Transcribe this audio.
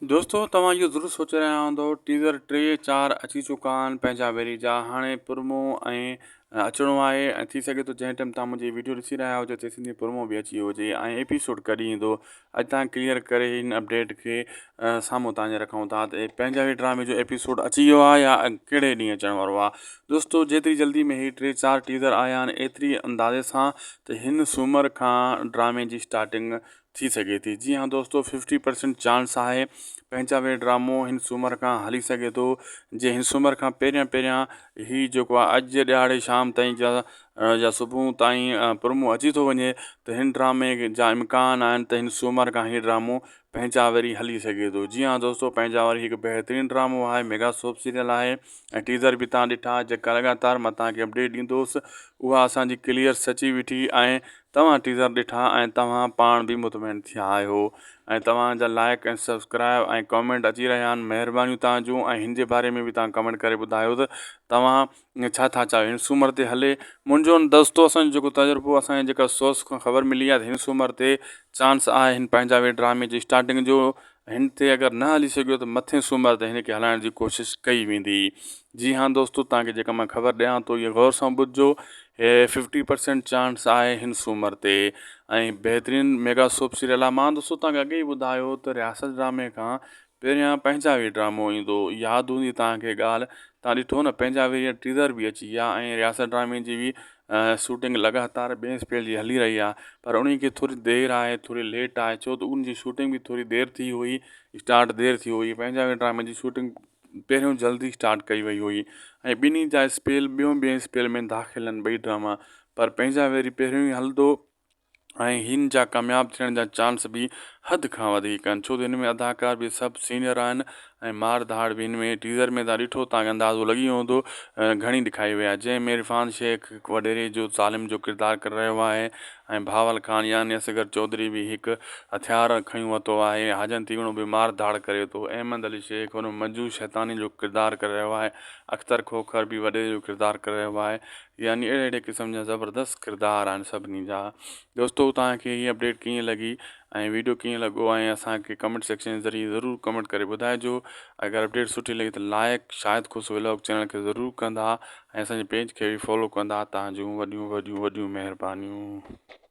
دوستو توهان اهو ضرور سوچي رهيا هوندو ٽيزر ٽي چار اچي چڪا آهن پنهنجا ويري جا هاڻي پرمو ۽ اچڻو آهي ۽ ٿي سگهي ٿو جنهن ٽائيم توهان منهنجي ويڊيو ڏسي رهيا هجو تيسين تائين پرمو به اچي ويو هجي ۽ ايپيسوڊ ڪڏهن ايندو اڄ توهان ڪليئر ڪري هن اپڊيٽ کي سامهون توهان جي رکون ٿا ته پنهنجا ويري ڊرامي جو ايپيسوڊ اچي ويو آهي يا ڪهڙي ڏينهن اچڻ وارو آهي دوستو جيتري جلدي ۾ هي ٽي چار ٽيزر آيا آهن ايتري اندازي سان ته هن سومر کان ڊرامي جي اسٽارٽنگ ٿي سگهي ٿي جي ها دوستو ففٽي پرسنٽ چانس آهي پنهنجا وي ڊرامو هن سومر کان هلي سگهي ٿو جي هن سومر کان پهريان پهريان هي جيڪو آهي اڄ جي ڏهاڙي شام تائين جا يا صبح تائين پرومو اچي ٿو وڃي ته هن ڊرامي جا امڪان آهن ته هن سومر کان هي ڊرامو پنهنجا وري هلي سگهي ٿو جي ها دوستو پنهنجا وري هڪ بهترين ڊرامو آهي ميگا سوپ سيريل آهي ۽ ٽيزر به تان ڏٺا جيڪا لڳاتار مان تان کي اپڊيٽ ڏيندو هوس اها اسان جي ڪليئر سچي ويٺي ۽ توهان ٽيزر ڏٺا ۽ توهان پاڻ به مطمئن ٿيا آهيو ۽ توهان جا لائيڪ ۽ سبسڪرائب ۽ ڪمينٽ اچي رهيا آهن مهربانيون توهان جون ۽ هن جي باري ۾ به توهان ڪمينٽ ڪري ٻڌايو ته توهان ڇا ٿا چاهيو هن سومر تي هلي منهنجو دوستو اسان جو جيڪو تجربو اسان جي جيڪا سورس کان خبر ملي آهي هن سومر تي چانس آهي هن پنهنجا وي ڊرامي جي اسٽارٽنگ جو هن تي اگر نه هلي سگهيو ته مٿين سومر تي هن کي هلائڻ جي ڪوشش ڪئي ويندي. جي ها دوستو توهان کي جيڪا مان خبر ڏيان ٿو اها غور سان ٻڌجو هي ففٽي پرسينٽ چانس آهي هن سومر تي ۽ بهترين ميگا سوپ سيريل آهي مان دوستو توهان کي اڳي ئي ٻڌايو ته رياست ڊرامي کان پهريان پنهنجا وي ڊرامو ايندو ياد هوندي توهان کي ڳالهه توهان ڏٺو نه پنهنجا وي جا ٽيزر به اچي ويا ۽ رياست ڊرامي جي به شوٽنگ لڳاتار ٻئي اسپيل جي هلي رهي آهي پر انهي کي ٿوري دير آهي ٿوري ليٽ آهي ڇو ته ان جي شوٽنگ به ٿوري دير ٿي هئي اسٽارٽ دير ٿي هئي پنهنجا وي ڊرامي جي شوٽنگ پهريون جلدي اسٽارٽ ڪئي وئي هئي ۽ ٻنهي جا اسپيل ٻيون ٻئي اسپيل ۾ داخل آهن ٻئي ڊراما پر پنهنجا ويري پهريون ئي هلندو ۽ هن جا ڪامياب ٿيڻ جا چانس به حد کان وڌيڪ آهن ڇو ته هن ۾ اداڪار به سڀ سينئر آهن ۽ مار ڌاڙ به هن ۾ ٽيزر ۾ تان ڏٺو تان کي اندازو لڳي ويو هوندو گهڻي ڏکائي وئي آهي جنهن ۾ عرفان شيخ هڪ وڏيري جو ظالم جو ڪردار ڪري رهيو آهي ۽ بهاول خان يعني اصغر چوڌري به هڪ هٿيار کنيون وتو آهي حاجن تيوڻو به مار ڌاڙ ڪري ٿو احمد علي شيخ هن منجو شيطاني جو ڪردار ڪري رهيو آهي اختر کوکر به وڏيري جو ڪردار ڪري رهيو آهي يعني اهڙي اهڙي قسم جا زبردست ڪردار آهن سڀني جا دوستو توهان کي هي اپڊيٽ ڪيئن لڳي ۽ ويڊيو ڪيئن لڳو ۽ اسان کي ڪمينٽ سيڪشن جي ذريعي ضرور ڪمينٽ ڪري ٻڌائجو اگر اپڊيٽ سٺي لڳي ته like Shahid Khoso vlog channel کي ضرور ڪندا ۽ اسان جي پيج کي به فالو ڪندا توهان جون وڏيون وڏيون وڏيون مهربانيون.